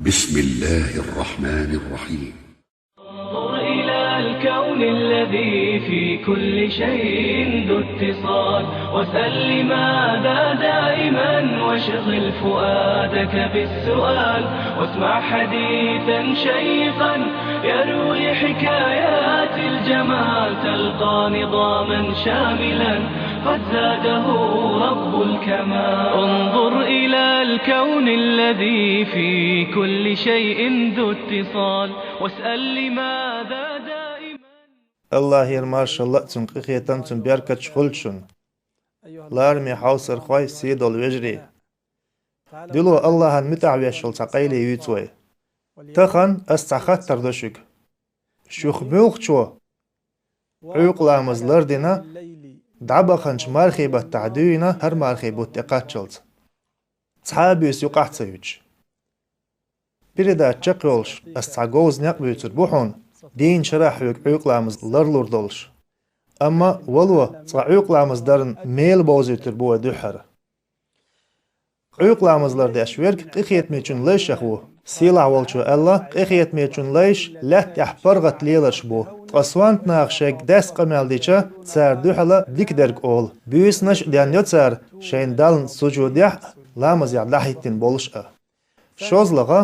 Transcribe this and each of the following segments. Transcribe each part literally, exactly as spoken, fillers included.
بسم الله الرحمن الرحيم. انظر إلى الكون الذي في كل شيء ذو اتصال، واسأل لماذا دائما، واشغل فؤادك بالسؤال، واسمع حديثا شيقا يروي حكايات الجمال، تلقى نظاما شاملا قد زاده رب الكمال. انظر إلى الكون الذي في كل شيء ذو اتصال، واسأل لماذا دائما. Аллахьера маршалла а, Цун къинхетам а, Цун беркаташ а хуьлда шуна, лараме хьовсархой, сий долу вежарий. Дило Аллахьан муьтӀахь веш йолу цхьа къайле юьйцу вай. Тахана ас цхьа хаттар до шуьга. Шух муьлххачо Ӏуьйкъа ламаз лардина, дӀабаханчу мархийн баттахь дуьйна хӀара мархийн бутт тӀекхаччалц, цхьа а буьйса юкъахь ца юьтуш? Передача чекхйолуш, ас цхьа говза некъ буьйцур бу хьуна, дийнна шарахь хьоьга Ӏуьйкъа ламаз ларлур долуш. Амма вало, цкъа Ӏуьйкъа ламаз даран мела бовзуьйтур бу вай дуьххьара. Ӏуьйкъа ламаз лардеш верг къинхетамечун лайшех ву. Сийлахь волчо аьлла: «Къинхетамечун лайш лаьтта тӀехь паргӀат леларш бу. Ткъа сонта наха шайга даьсса къамел дича, цара дуьхьала дика дерг олу. Буьйсанаш а денйо цара, шайна Далла сужудехь а, ламазехь дӀахӀиттина болуш а». ШозлагӀа,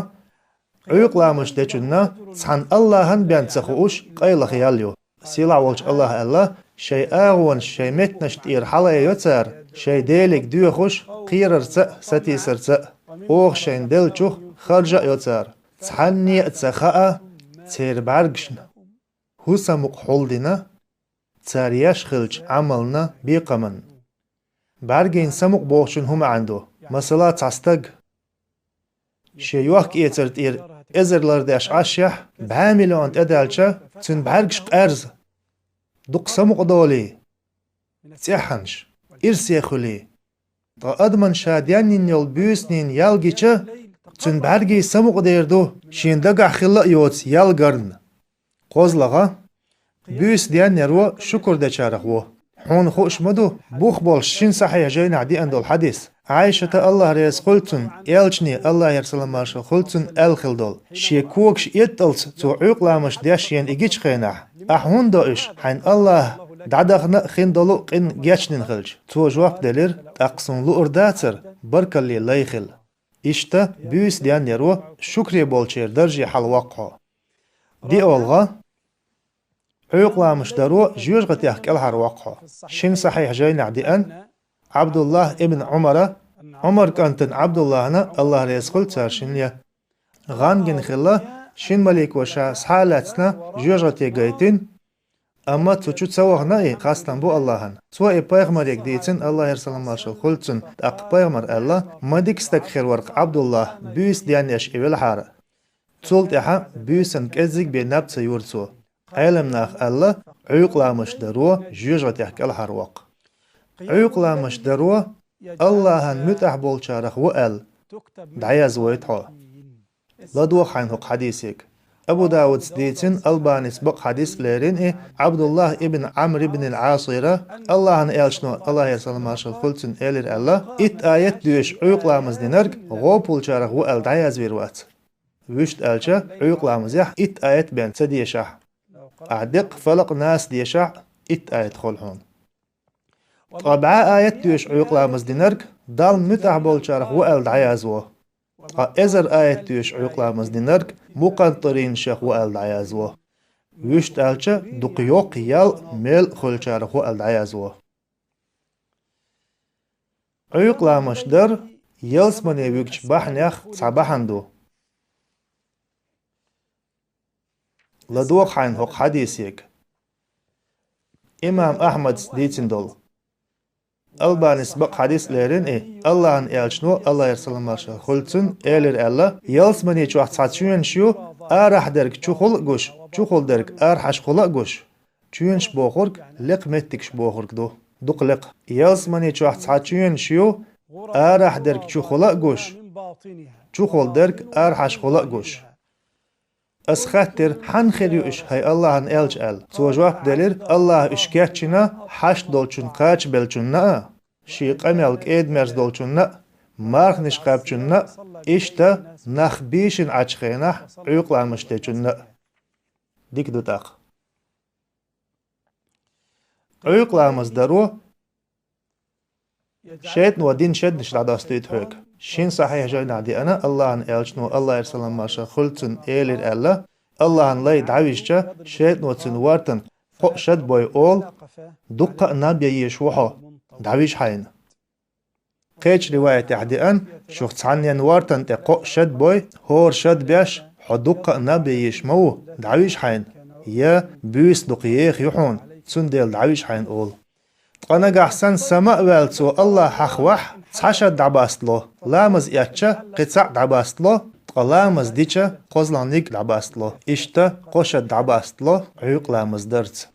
Ӏуьйкъа ламазаш дечунна цхьана Аллахьан бен ца хууш, къайлаха ял ю. Сийлахь волчу Аллахьа аьлла: «Шайн агӀонаш шайн меттанаш тӀера хьалаайо цара, шайн Деле доьхуш, кхерарца а, сатийсарца а. Оха шайна деллачух харжа а йо цара. Цхьанне а ца хаьа церан бӀаьргашна хӀун самукъа хьулдина цара еш хиллачу Ӏамална, бекхамна». БӀаьргийн самукъа бохучун хӀун маьӀна ду? Масала, цхьа стаг шен йохк-эцар тӀера эзар лардеш Ӏаш яхь, бӀе миллион тӀедаьлча, цуьнан бӀаьргаш къаьрза, дукха самукъа долий, цӀеххьанаш, ирсе хуьлий. Ткъа адамна ша денйина йолу буьйсанна ял гича, цуьнан бӀаьргийн самукъа дер ду, шена дагахь хилла а йоцу ял гарна. КхозлагӀа, буьйса денъяро шукур дечарах ву. Хьуна хууш ма ду бух болуш шина сахьихь жайнахь деана долу хьадис. Ӏайшата, Аллахь реза хуьлда цунна, элчане, Аллахьера салам-маршалла хуьлда цунна, аьлла хилла долу: «Шен когаш этталц цо Ӏуьйкъа ламазаш деш шена и гичу хенахь, ахьа хӀунда до уьш, хьайна Аллахь дӀадахана а, хин долу а къин гечдина хилча?» Цо жоп делира: «ТӀаккха суна луур дацара баркалле лай хила». Иштта буьйса денъяро шукре болчеран дарже хьалавоккху хьо. ДиъолгӀа, Ӏуьйкъа ламазаш даро жоьжахатех кӀелхьарвоккху хьо. Шина сахьихь жайнахь деана Ӏабдуллахь ибн Ӏумара, Ӏумар кӀантана Ӏабдуллахьна, Аллахь реза хуьлда царна шинна, гӀан гина хилла, шина малико ша схьа а лаьцна жоьжахате гайтина, амма цу чу ца вахана и, хастам бу Аллахьан. Цо и пайхамаре дийцина, Аллахьера салам-маршалла хуьлда цунна, тӀаккха пайхамара аьлла: «Ма дика стаг хир вара-кх Ӏабдуллахь, буьйса денъеш и велахьара». Цул тӀаьхьа буьйсанна кӀеззиг бен наб ца юра цо. Ӏеламнаха аьлла, Ӏуьйкъа ламазаш даро жоьжахатех кӀелхьарвоккху. Ӏуьйкъа ламазаш даро Аллахьан муьтӀахь болчарах ву аьлла, дӀаязвойту хьо. ЛадогӀа хьайна хӀокху хьадисега. Абу Дауда дийцина, Албанис бакъ хьадис а лерина и, Ӏабдуллахь ибн Ӏамр ибн ал-Ӏасера, Аллахьан элчано, Аллахьера салам-маршалла хуьлда цунна, элира аьлла: «Итт аят доьшуш Ӏуьйкъа ламаз динарг гӀопулчарах ву аьлла дӀаязвийр вац. Вуьшта аьлча, Ӏуьйкъа ламазехь итт аят бен ца дешахь, ахь деккъа Фалакъ, Нас дешахь, итт аят хуьлу хьуна». Ткъа бӀе аят доьшуш Ӏуьйкъа ламаз динарг Далла муьтӀахь болчарах ву аьлла дӀаязво. Ткъа эзар аят доьшуш Ӏуьйкъа ламаз динарг мукъантӀиринашех ву аьлла дӀаязво. Вуьшта аьлча, дукха йоккха ял а, мел а хуьлучарах ву аьлла дӀаязво. Ӏуьйкъа ламазаш дар ялсамане вуьгучу бахьанех цхьа бахьана ду. ЛадогӀа хьайна хӀокху хьадисега. Имам Ахьмада дийцина долу. Албанис бакъ хьадис а лерина и, Аллахьан элчано, Аллахьера салам-маршалла хуьлда цунна, элира аьлла: «Ялсамани чохь цхьа чоьнаш ю, арахь дерг чухула а гуш, чухула дерг арахьашхула а гуш». Чоьнаш бохург лекха меттигаш бохург ду, дукха лекха. Ялсамани чохь цхьа чоьнаш ю, арахь дерг чухула а гуш, чухула дерг арахьашхула а гуш. Ас хаьттира: «Хьанна хир ю уьш, хӀай Аллахьан элча?» аьлла. Цо жоп делира: «Аллахьа уьш кечйина хьашт долчун кхачабеллачунна а, шен къамел кӀеда-мерза долчунна а, марханаш кхаьбначунна а, иштта нах бийшина Ӏачу хенахь Ӏуьйкъа ламаз дечунна а. Дика ду тӀаккха. Ӏуьйкъа ламаз даро шайтӀано дина шеднаш дӀадоссадуьйту хьоьга. Шина сахьихь жайнахь деана, АллахӀан элчано, АллахӀера салам-маршалла хуьлда цунна, элира аьлла: АллахӀан лай дӀавижча, шайтӀано цуьнан вортан кхоъ шад бой олу, дуккха а наб ян езаш ву хьо, дӀавижа хьайна. Кхечу риваятехь деана, шух цхьаннен вортан тӀе кхоъ шад бой, хӀора шад беш, хьо дуккха а наб ян езаш ма ву, дӀавижа хьайна, я буьйса дукха еха ю хьуна, цундела дӀавижа хьайна олу. Ткъа нагахь санна сама а ваьлла цо АллахӀ хьахавахь, цхьа шад дӀабастало, ламаз эцча кхин цхьаъ дӀабастало, ткъа ламаз дича кхозлагӀниг дӀабастало. Иштта кхо шад дӀабастало Ӏуьйкъа ламаз дарца.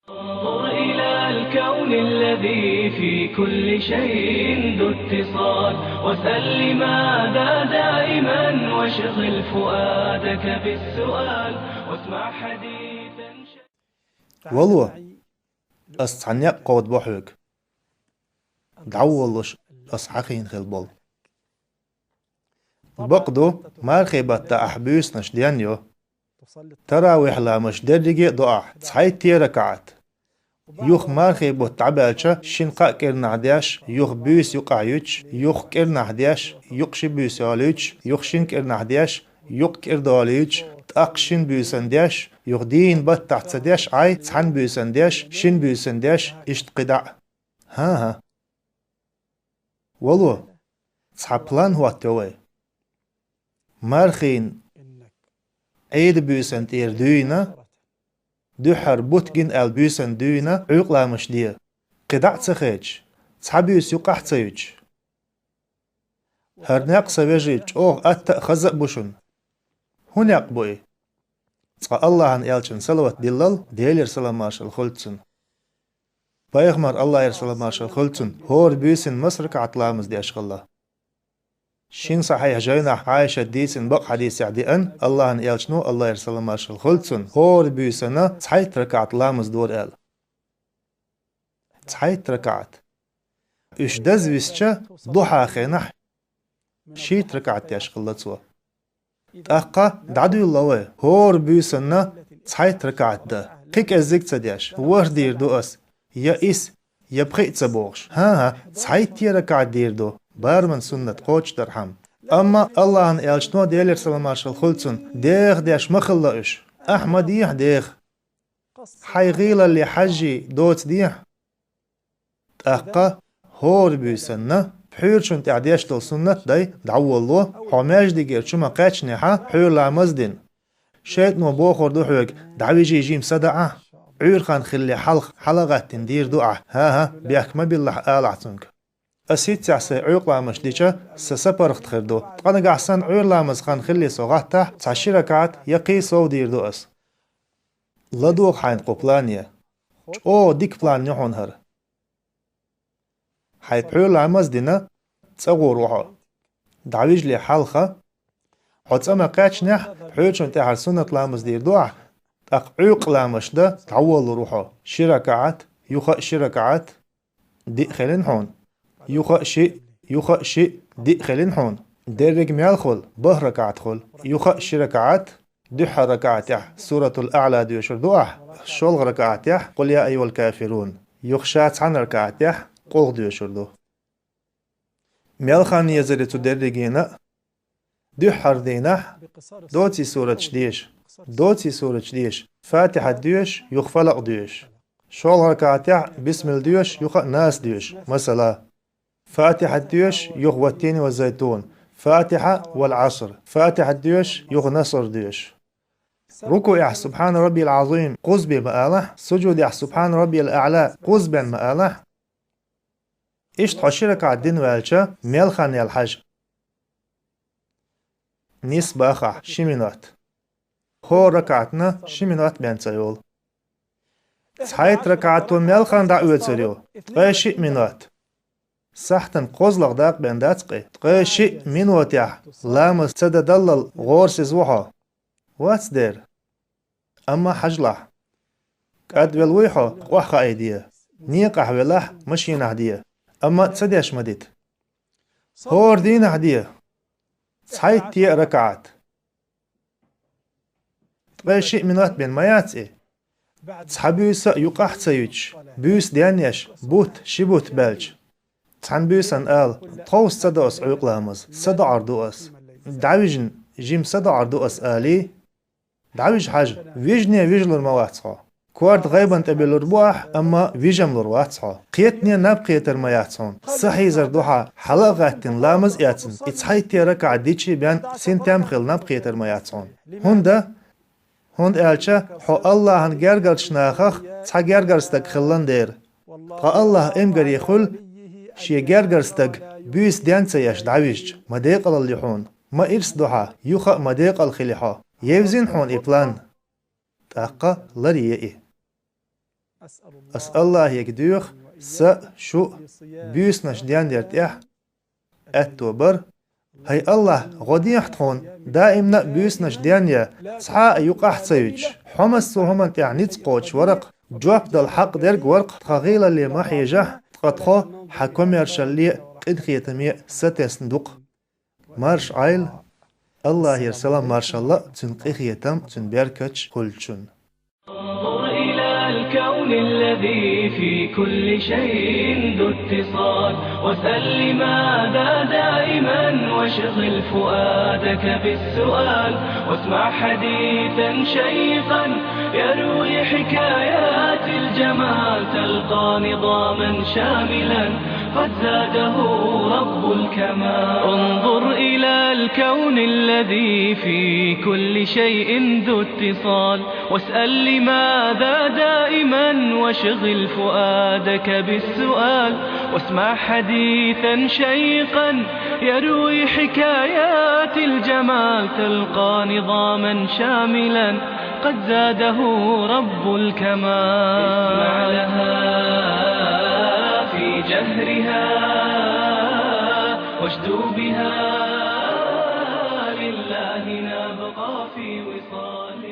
انظر إلى الكون الذي في كل شيء ذو اتصال، واسأل لماذا دائما، واشغل فؤادك بالسؤال، واسمع حديثا. Вало, ас цхьа некъ кховдабо хьоьга. ДӀаволлуш ас хьахийна хила болу. Бакъ ду, мархий баттахь буьйсанаш денна ю. Таравихь ламазаш дерриге а до ахь, цхьайтта ракаӀат. Юха мархий бутт дӀабаьлча, шина-кхаа кӀирнахь деш, юха буьйса юкъахь юьтуш, юха кӀирнахь деш, юкъа ши буьйса йолуьйтуш, юха шина кӀирнахь деш, юкъа кӀира долуьйтуш, тӀаккха шина буьйсанна деш, юха дийна баттахь ца деш Ӏай, цхьана буьйсанна деш, шина буьйсанна деш, иштта кхидӀа а. ХӀан-хӀа. Вало, цхьа план хӀоттайо вай. Мархин Ӏийда буьйсанна тӀера дуьйна, дуьххьара бутт гина аьлла буьйсанна дуьйна Ӏуьйкъа ламазаш де. КхидӀа а ца хедаш, цхьа буьйса юкъахь а ца юьтуш. ХӀара некъ, сан вежарий, чӀогӀа атта а, хаза а бу шуна. ХӀун некъ бу и? Цкъа АллахӀан элчанна салават диллал, Делера салам-маршалла хуьлда цунна. Пайхамар, АллахӀера салам-маршалла хуьлда цунна, хӀора буьйсанна маса ракаӀат ламаз деш хилла? Шина сахьихь жайнахь Ӏайшата дийцина бакъ хьадисехь деана, АллахӀан элчано, АллахӀера салам-маршалла хуьлда цунна, хӀора буьйсанна цхьайтта ракаӀат ламаз дора аьлла. Цхьайтта ракаӀат. Уьш даза висча, духьа хенахь шийтта ракаӀат деш хилла цо. ТӀаккха дӀадуьйла вай, хӀора буьйсанна цхьайтта ракаӀат дан, кхин кӀеззиг ца деш, ворхӀ дийр ду ас, я исс, я пхиъ ца бохуш. ХӀан-хӀа, цхьайтта ракаӀат дийр ду, бараман суннат кхочушдархьама. Амма АллахӀан элчано, Делера салам-маршалла хуьлда цунна, деха деш ма хилла уьш. Ахьа ма дехьа деха. Хьайн гӀийлаллий, хьажжий доцу дехьа. ТӀаккха хӀора буьйсанна, пхьуьйрачунна тӀехь деш долу суннат дай, дӀаволло, хьо маьждигера чу ма-кхаьчнехьа, пхьуьйра ламаз дина. ШайтӀано бохур ду хьоьга: «ДӀавижий, жима садаӀа, Ӏуьйра хан хилале хьалха хьалагӀаттина дийр ду ахь, хӀан-хӀа, бехк ма биллахь», — алахь цуьнга. Ас хӀинццехь сайн Ӏуьйкъа ламазаш дича, сан сапаргӀат хир ду. Ткъа нагахь санна Ӏуьйра ламаз хан хилале со гӀаттахь, цхьа ши ракаӀат я кхин сов дийр ду ас. ЛадогӀа хьайна кху плане. ЧӀогӀа дика план ю хьуна хӀара. Хьайн пхьуьйра ламаз дина, цӀа гӀур ву хьо. ДӀавижале хьалха, хьо цӀа ма-кхаьчнехь, пхьуьйрачунна тӀехьара суннат ламаз дийр ду ахь, тӀаккха Ӏуьйкъа ламазаш дан дӀаволлур ву хьо. Ши ракаӀат, юха а ши ракаӀат, диъ хилина хьуна. Юха а шиъ, юха а шиъ, диъ хилина хьуна. Дерриг мел хуьлу, бархӀ ракаӀат хуьлу. Юха а ши ракаӀат, дуьххьара ракаӀатехь Суратул АӀла доьшур ду ахь, шолгӀа ракаӀатехь Къул я айюхал кафирун, юха ша цхьана ракаӀатехь къулхӀ доьшур ду. Мел хан езар ю цу дерригена а? Дуьххьара дийнахь доций сураташ деша, доций сураташ деша, Фатихьат доьшу, юха Фалакъ доьшу. ШолгӀа ракаӀатехь бисмилла доьшу, юха а Нас доьшу, масала. Фатихьат доьшу, юха Ваттини ва зайтун, Фатихьа вал Ӏаср, Фатихьат доьшу, юха Наср доьшу. РукуӀехь Субхьана раббиял Ӏазим кхузза бен ма алахь, сужудехь Субхьана раббиял аӀла кхузза бен ма алахь. Иштта хьо ши ракаӀат дина ваьлча, мел хан яьлла хьажа. Нис бахахь, ши минот. ХӀора ракаӀатна ши минот бен ца йолу. Цхьайтта ракаӀато мел хан дӀаоьцур ю? Ткъе шиъ минот. Сахьтан кхозлагӀа дакъа бен дац-кх и. Ткъе шиъ минотехь ламаз ца дан даллал гӀорасиза ву хьо? Вац дера. Амма хьажалахь. КӀадвелла вуй хьо, къохь хаийде. Некъахь велахь, машинахь де. Амма ца деш ма дита. ХӀора дийнахь де цхьайтта ракаӀат. Ткъе шиъ минот бен ма яц и? Цхьа буьйса а юкъахь ца юьтуш, буьйса денъеш, бутт, ши бутт баьлча, цхьана буьйсанна ала: «Тховса ца до ас Ӏуьйкъа ламаз, са доӀар ду ас. ДӀавижина, жима са доӀар ду ас», — алий? ДӀавижа хьажа, вижне вижалур ма вац хьо. Корта гӀайбан тӀе биллур бу ахь, амма вижам лур вац хьо. Кхетане наб кхетар ма яц хьуна. Са хьийзар ду хьан, хьала а гӀаьттина, ламаз а эцна, и цхьайтта ракаӀат дичи бен синтем хила наб кхетар ма яц хьуна. ХӀунда? ХӀунда аьлча хьо Аллахьан гергарчу нахах цхьа гергара стаг хилла дера. Ткъа Аллахь эмгаре хуьлу шен гергара стаг буьйса ден ца еш дӀавижча, ма декъалалла ю хьуна. Ма ирс ду хьан, юха а ма декъала хили хьо. Евзина хьуна и план. ТӀаккха ларъе и. Ас Аллахьега доьху са а, шу а буьйсанаш дендер тӀехь аьтто бар. ХӀай Аллахь, гӀо дехьа тхуна, даимна а буьйсанаш денъян, цхьа а юкъахь ца юьтуш, хьо массо а хӀуманна тӀехь ницкъ кхочуш варакх, жоп дала хьакъ дерг варакх, тхан гӀийлалле ма хьежахь, ткъа тхо хьан комаьршалле а, къинхетаме а сатесна ду-кх. Марша Ӏойла, Аллахьера салам-маршалла а, цуьнан къинхетам а, цуьнан беркаташ а хуьлда шуна. انظر إلى الكون الذي في كل شيء ذو اتصال، واسأل لماذا دائما، واشغل فؤادك بالسؤال، واسمع حديثا شيقا يروي حكايات الجمال، تلقى نظاما شاملا قد زاده رب الكمال. انظر إلى الكون الذي في كل شيء ذو اتصال، واسأل لماذا دائما، واشغل فؤادك بالسؤال، واسمع حديثا شيقا يروي حكايات الجمال، تلقى نظاما شاملا قد زاده رب الكمال. اسمع لها في جهرها، واشدو بها، لله نبقى في وصال.